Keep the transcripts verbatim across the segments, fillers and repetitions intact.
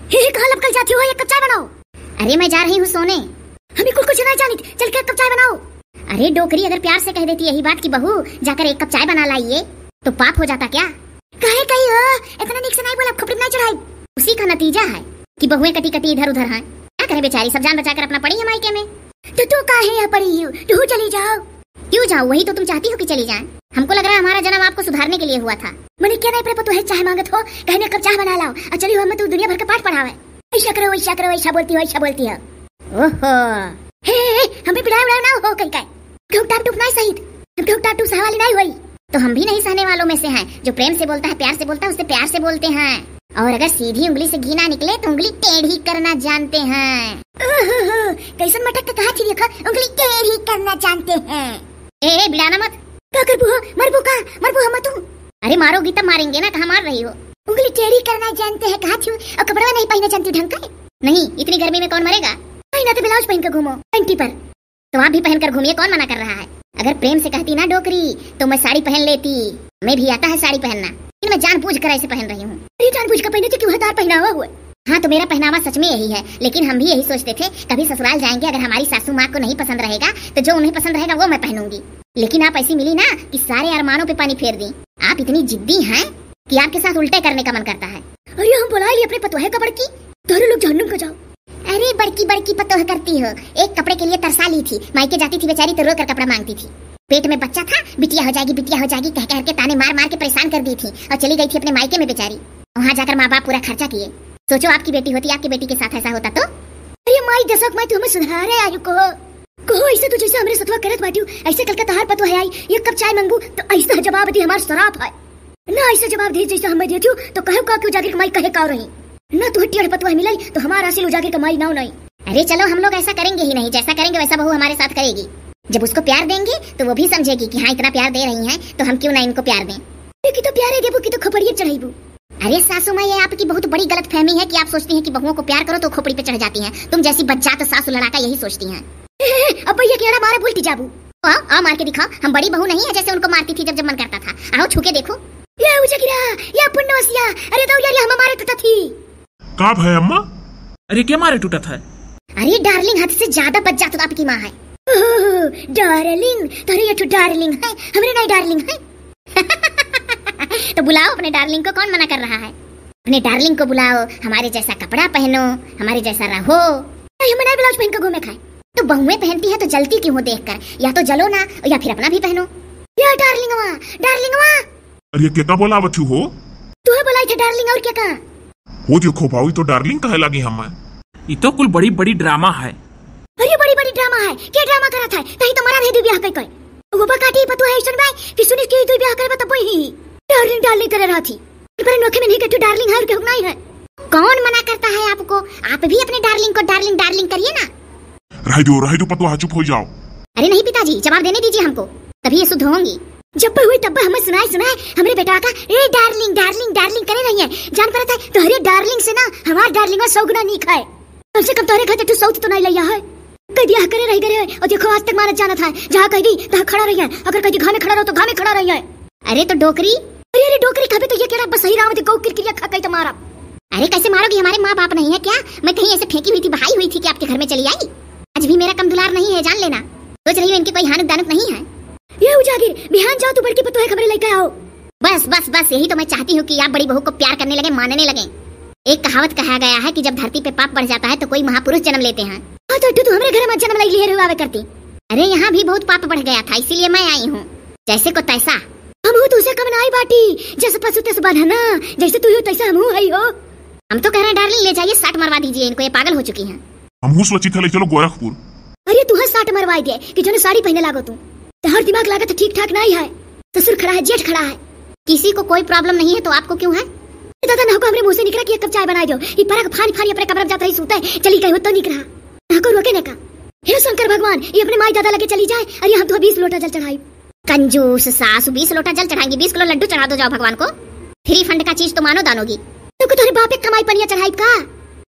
हे, हे, कहाँ लपकल जाती हो? एक कप चाय बनाओ। अरे, मैं जा रही हूँ सोने। हमें कुल कुछ नहीं जानित, चल के एक कप चाय बनाओ। अरे डोकरी, अगर प्यार से कह देती यही बात कि बहू, जाकर एक कप चाय बना लाइए, तो पाप हो जाता क्या? काहे कही हो? इतना नीक से नहीं बोला, खोपड़ी में नहीं चढ़ाई। उसी का नतीजा है कि बहुएं कटी कटी इधर उधर हैं। क्या करें बेचारी, सब जान बचा कर अपना पड़ी है मायके में। तो तू काहे यहाँ पड़ी हो? तू चली जाओ। क्यों जाऊँ? वही तो तुम चाहती हो कि चली जाएं। हमको लग रहा है हमारा जन्म आपको सुधारने के लिए हुआ था। मने क्या नहीं पर तू है चाय मांगत हो, कहने कब चाय बना लाओ, और चली हो हमें तू दुनिया भर का पाठ पढ़ावे। ऐसा करो, वैसा करो, ऐसा बोलती हो, ऐसा बोलती हो। ओहो। हे, हे, हे, हमें बिड़ाए उड़ाए ना हो कहीं का। हम टाप टूप नहीं सही, हम टाप टूप सहने वाली नहीं हुई। तो हम भी नहीं सहने वालों में से हैं। जो प्रेम से बोलता है, प्यार से बोलता है, उससे प्यार से बोलते हैं। और अगर सीधी उंगली से घी ना निकले तो उंगली टेढ़ी करना जानते हैं। ओहो, कैसन मटक के कहा थी, देखो, उंगली टेढ़ी करना जानते हैं। ए, ए, बिड़ाना मत। का करबू हो? मरबू का? मरबू हम तू? अरे मारोगी तब मारेंगे ना, कहाँ मार रही हो? उंगली टेढ़ी करना जानते हैं, कहा थी, और कपड़ा नहीं पहने जानती ढंग का? नहीं, इतनी गर्मी में कौन मरेगा? पहना तो ब्लाउज पहन के घूमो, पैंटी पर। तो आप भी पहनकर घूमिए, कौन मना कर रहा है? अगर प्रेम से कहती ना डोकरी, तो मैं साड़ी पहन लेती। हमें भी आता है साड़ी पहनना, लेकिन मैं जानबूझ कर ऐसे पहन रही हूँ। अरे जानबूझ कर पहने थे, क्यों है तार पहनावा हुआ? हाँ, तो मेरा पहनावा सच में यही है, लेकिन हम भी यही सोचते थे, कभी ससुराल जाएंगे, अगर हमारी सासू माँ को नहीं पसंद रहेगा, तो जो उन्हें पसंद रहेगा वो मैं पहनूंगी। लेकिन आप ऐसी मिली ना कि सारे अरमानों पे पानी फेर दी। आप इतनी जिद्दी हैं कि आपके साथ उल्टे करने का मन करता है। अरे हम बुला लिए अपने पतोहे का बड़की, तोहरे लोग जहन्नुम को जाओ। अरे बड़की बड़की पतोह करती हो, एक कपड़े के लिए तरसा ली थी, मायके जाती थी बेचारी तो रो कर कपड़ा मांगती थी। पेट में बच्चा था, बिटिया हो जाएगी, बिटिया हो जाएगी कह कह के ताने मार मार के परेशान कर दी थी और चली गई थी अपने मायके में बेचारी। वहाँ जाकर माँ बाप पूरा खर्चा किए। सोचो आपकी बेटी होती, आपकी बेटी के साथ ऐसा होता तो? अरे माई दसोक माई, तू हमें सुधारे आयु को। कहो ऐसे तू जैसे हमरे सतवा करत बाटियो, ऐसे कल का तहार पतोह है आई, एक कप चाय मांगू तो ऐसा जवाब दी हमार सराप है। ना ऐसा जवाब दे जैसे हमें देती हो, तो कहो का क्यों जाकर माई कहे का रही? ना तू टेढ़ पतोह मिलाई तो हमारा असिल उजागर का माई नाव नहीं। अरे चलो, हम लोग ऐसा करेंगे ही नहीं, जैसा करेंगे वैसा बहू हमारे साथ करेगी। जब उसको प्यार देंगे तो वो भी समझेगी कि हाँ, इतना प्यार दे रही हैं तो हम क्यों ना इनको प्यार दें। देखी तो प्यार है देबू की तो खोपड़िए चढ़ाईबू। अरे सासू माँ, ये आपकी बहुत बड़ी गलतफहमी है कि आप सोचती हैं कि बहुओं को प्यार करो तो खोपड़ी पे चढ़ जाती हैं। तुम जैसी बज्जात सासू लड़ाका यही सोचती हैं। अब भैया के एड़ा मारे भूल जाबू। आओ, आओ मार के दिखाओ, हम बड़ी बहू नहीं है जैसे उनको मारती थी जब जब मन करता था। आओ छू के देखो। या उजगिरा, या पुन्नवसिया, अरे दौड़िया रे, हम मारे टूटा थी। का भय अम्मा? अरे के मारे टूटा था? अरे डार्लिंग हद से ज्यादा बज्जात आपकी माँ है। ओहो, डार्लिंग, तोहरे ये ठो डार्लिंग है, हमरे नहीं डार्लिंग है। तो बुलाओ अपने डार्लिंग को, कौन मना कर रहा है? अपने डार्लिंग को बुलाओ, हमारे जैसा कपड़ा पहनो, हमारे जैसा रहो। नहीं, हम नहीं ब्लाउज पहन के घूमे खाए। तो बहुएं पहनती है तो जलती क्यों हो देखकर? या तो जलो ना, या फिर अपना भी पहनो। या डार्लिंगवा, डार्लिंगवा। अरे केका बोलावत हो? तुहे बोलाई थे डार्लिंग, और केका? हो देखो भाई, तो डार्लिंग कहे लागी हम। ई तो कुल बड़ी बड़ी ड्रामा है। अरे बड़ी बड़ी ड्रामा है, के ड्रामा करत है? तही तो मरा रहे दुई ब्याह कई कई। वो बकाटी पतु है ऐसन बाय कि सुनिस के दुई ब्याह करबा तब ही डार्लिंग डार्लिंग करे रहती। पर नोखे में नहीं कठू डार्लिंग है और केहू नहीं है। कौन मना करता है आपको? आप भी अपने डार्लिंग को डार्लिंग डार्लिंग करिए ना। रह दो, रह दो पतोहा, चुप हो जाओ। अरे नहीं पिताजी, जवाब देने दीजिए हमको, तभी ये शुद्ध होंगी। जब पर हुई तब पर हमें सुनाए सुनाए हमरे बेटा का, ए डार्लिंग डार्लिंग डार्लिंग करे रही है। जान पड़ता है तोहरे डार्लिंग से ना हमार डार्लिंग सौ गुना नीक है। कम से कम तोहरे घर तू सौत तो नहीं लैया है। कह दिया करे रही गए और देखो आज तक मानत जानत है, जहाँ कह दी तहाँ खड़ा रही है, अगर कह दी घामे खड़ा रहो तो घामे खड़ा रही है। अरे तो डोकरी। अरे अरे डोकरी कहबे तो ये केड़ा बसही राम दे गौ किरकिरिया खा कई तो मारा। अरे कैसे मारोगी? हमारे माँ बाप नहीं है क्या? मैं कहीं ऐसे फेंकी हुई थी, बहाई हुई थी कि आपके घर में चली आई? आज भी मेरा कम दुलार नहीं है, जान लेना। सोच रही हूँ इनकी कोई हानुक दानुक नहीं है। ये उजागिर, बिहान जाओ तू बड़की पतोहे खबरे लेके आओ। बस बस बस, यही तो मैं चाहती हूँ कि आप बड़ी बहू को प्यार करने लगे, मानने लगे। एक कहावत कहा गया है कि जब धरती पे पाप बढ़ जाता है तो कोई महापुरुष जन्म लेते हैं। हाँ तो तू हमरे घर में जन्म ले लिए आवे करती। अरे यहाँ भी बहुत पाप बढ़ गया था, इसीलिए मैं आई हूँ। जैसे को तैसा। हम हो तुझसे कम नाई बाटी, जैसे पशु तैसे बंधना, जैसे तू हो तैसे हम हो हई हो। हम तो कह रहे हैं डार्लिंग ले जाइए, साट मरवा दीजिए इनको, ये पागल हो चुकी हैं। हम हूँ सोची था ले चलो गोरखपुर। अरे तू है साट मरवाई दे कि जने साड़ी पहने लागो तू। तोहर दिमाग लागत ठीक ठाक नहीं है। ससुर खड़ा है, जेठ खड़ा है। किसी को कोई प्रॉब्लम नहीं है तो आपको क्यों है? ए दादा, नहको हमरे मुंह से निकला कि एक कप चाय बनाई दो। ई परक फानी फानी अपने कमरा में जात रही सूते, चली गई हो तो निकला। नहको रोके ने का? हे शंकर भगवान, ये अपने माई दादा लगे चली जाए, अरे हम तो बीस लोटा जल चढ़ाई। कंजूस सास, बीस लोटा जल चढ़ाएंगी, बीस किलो लड्डू चढ़ा दो जाओ भगवान को। फ्री फंड का चीज तो मानो दानोगी। तो को तोहरे बाप एक कमाई पनिया चढ़ाई का?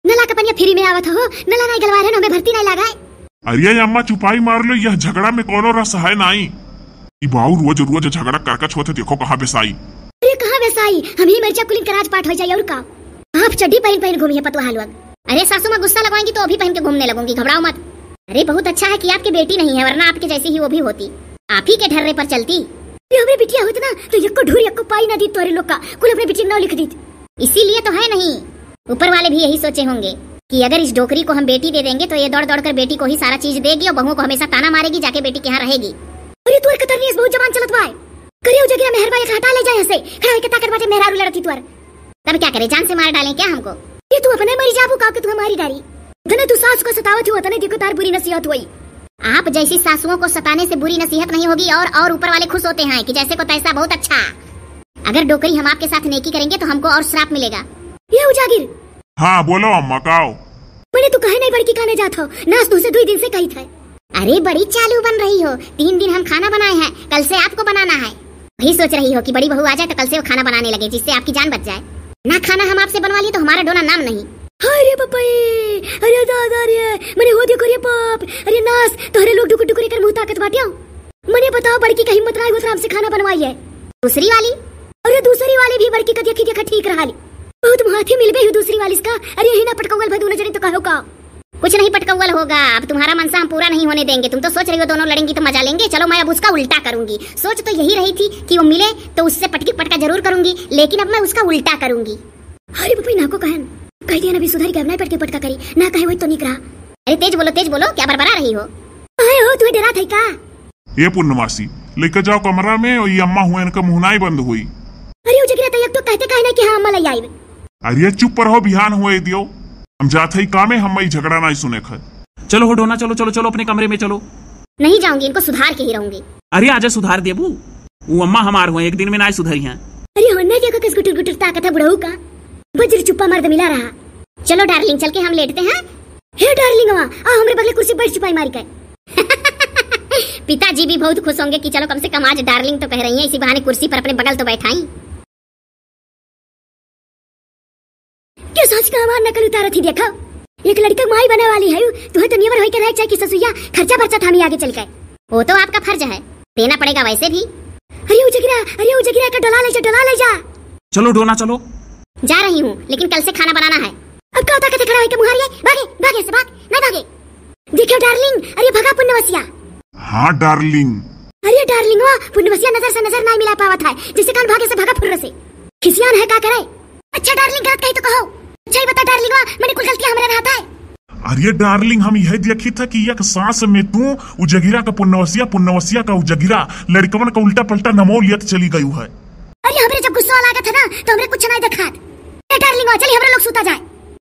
नला का पनिया फ्री में आवत हो, नला नहीं गलवा रहे, हमें भर्ती नहीं लगा है। अरे अम्मा चुपाई मार लो, यह झगड़ा में कोनो रस है नाई। ई बाऊ रोज रोज झगड़ा करकच होत है, देखो कहाँ बेसाई। अरे कहाँ बेसाई, हम ही मर जा कुलिन का राजपाट हो जाई और का। हाँ, अब चड्डी पहिन पहिन घूमी है पतोहा लोग। अरे सासू माँ गुस्सा लगवाएंगी तो अभी पहन के घूमने लगूंगी, घबराओ मत। अरे बहुत अच्छा है कि आपकी बेटी नहीं है, वरना आपके जैसी ही वो भी होती, आप ही के ढर्रे पर चलती। ये हमरे बिटिया होत ना तो यक्को ढूर यक्को पाई ना दीत तोहरे लोग का, कुल अपने बिटिया के नाव लिख दीत। इसीलिए तो है नहीं, ऊपर वाले भी यही सोचे होंगे कि अगर इस डोकरी को हम बेटी दे देंगे तो ये दौड़ दौड़ कर बेटी को ही सारा चीज देगी और बहुओं को हमेशा ताना मारेगी, जाके बेटी के यहाँ रहेगी। अरे तोर कतरनी से बहुत जबान चलत बा। करे उजगिरा मेहरबा एक हटा ले जाए हसे, खड़ा होके ताकत बाटे मेहरारू लड़ती तोर। तब क्या करे, जान से मार डालें क्या हमको? ये तू अपने मरी जाबू का के तू हमारी डारी। तने तू सास को सतावत हो, तने देखो तार बुरी नसीहत हुई। आप जैसी सासुओं को सताने से बुरी नसीहत नहीं होगी और, और ऊपर वाले खुश होते हैं कि जैसे को तैसा, बहुत अच्छा। अगर डोकरी हम आपके साथ नेकी करेंगे तो हमको और श्राप मिलेगा। ये उजागिर। हाँ, बोलो अम्मा, काओ? बोले तू कहे नहीं बड़की काने जात हो, नास तुझसे दुई दिन से कही थे। अरे बड़ी चालू बन रही हो, तीन दिन हम खाना बनाए हैं, कल से आपको बनाना है। वही सोच रही हो कि बड़ी बहू आ जाए तो कल से वो खाना बनाने लगे, जिससे आपकी जान बच जाए। ना खाना हम आपसे बनवा लिए तो हमारा डोना नाम नहीं। हाय रे बापा रे, अरे दादा रे, मने हो देखो रे बाप, अरे नास, तोहरे लोग डुकुर डुकुर एकर मुंह ताकत बाटियो। मने बताओ, बड़की का हिम्मत नाई होत हमसे खाना बनवाई है। दूसरी वाली? अरे दूसरी वाली भी बड़की का देखी देखा ठीक रहा ली। बहुत माथे मिलबे हो दूसरी वाली इसका। अरे यही ना पटकौल भाई दोनों जने तो कहो का। कुछ नहीं पटकौल होगा, अब तुम्हारा मनसा हम पूरा नहीं होने देंगे। तुम तो सोच रही हो दोनों लड़ेंगी तो मजा लेंगे, चलो मैं अब उसका उल्टा करूंगी। सोच तो यही रही थी कि वो मिले तो उससे पटकी पटका जरूर करूंगी, लेकिन अब मैं उसका उल्टा करूंगी। अरे बापा, ना को कहन, कह दिया ना भी सुधर के अब नहीं पटकी पटका करी, ना कहे वही तो निक रहा। अरे तेज बोलो, तेज बोलो, क्या बरबरा रही हो? अरे हो, तू डरा था का? ए पुन्नवासी, लेके जाओ कमरा में, और ये अम्मा हुए इनका मुंह नाई बंद हुई। अरे उजगिरा, तो एक तो कहते काहे ना कि हाँ अम्मा लई आइब। अरे चुप पर हो, बिहान हुए दियो, हम जात हई कामे, हम ई झगड़ा नाई सुने ख। चलो हो डोना, चलो चलो चलो, अपने कमरे में चलो। नहीं जाऊंगी, इनको सुधार के ही रहूंगी। अरे आजा सुधार देबू, वो अम्मा हमार हुए, एक दिन में नाई सुधरी हैं। अरे हो नहीं देखो किस गुटुर गुटुर ताकत है बुढ़ऊ का। बज्र चुप्पा मर्द मिला रहा। चलो डार्लिंग, चल के हम लेटते हैं। हे डार्लिंगवा, आ हमरे बगले कुर्सी बैठ चुपाई मारी के। पिताजी भी बहुत खुश होंगे कि चलो कम से कम आज डार्लिंग तो कह रही हैं, इसी बहाने कुर्सी पर अपने बगल तो बैठाई। क्यों सास का हमार नकल उतारत ही देखा? एक लड़का माई बने वाली है, तुहे तो नियमर होई के रहे चाहे कि ससुइया खर्चा बर्चा थामी आगे चल के। वो तो आपका फर्ज है, देना पड़ेगा वैसे भी। अरे उजगिरा, अरे उजगिरा का डोला ले जा, डोला ले जा। चलो डोना चलो। जा रही हूँ, लेकिन कल से खाना बनाना है। अब का ताकत है खड़ा होके मुहारिए? भागे, भागे से भाग, नहीं भागे। देखो डार्लिंग, अरे भगा पुन्नवसिया। हाँ डार्लिंग। अरे डार्लिंगवा, पुन्नवसिया नजर से नजर नाई मिला पावत है, जिससे कान भागे से भगा फुर्र से। खिसियान है का करे? अच्छा डार्लिंग, गलत कही तो कहो। अच्छा ही बता डार्लिंगवा, मने कुल गलतियां हमरे रहत है। अरे डार्लिंग, हम यह देखी था कि एक सांस में तू उजगिरा का पुन्नवसिया, पुन्नवसिया का उजगिरा, लड़कवन का उल्टा पलटा नमो लियत चली गयू है। अरे हमरे जब गुस्सा लागत है ना, तो हमरे कुछ नहीं देखात। ए डार्लिंग, चली हमरे लोग सूता जाए।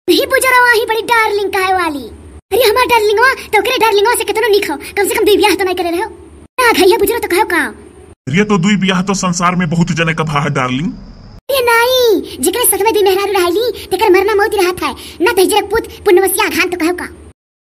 नहीं बुजरो, वही बड़ी डार्लिंग कहे वाली। अरे हमार डार्लिंगवा, तो ओकरे डार्लिंगवा से कितनो निक हो, कम से कम दुई ब्याह तो नहीं करे रहो। ना घैया बुजरो तो कहो का? अरे तो दुई ब्याह तो संसार में बहुत जने का भा है डार्लिंग। अरे नहीं, जेकरे साथ में दुई मेहरारू रहली, तेकर मरना मौत रहत है। ना तो हिजरक पूत पुन्नवसिया घान तो कहो का?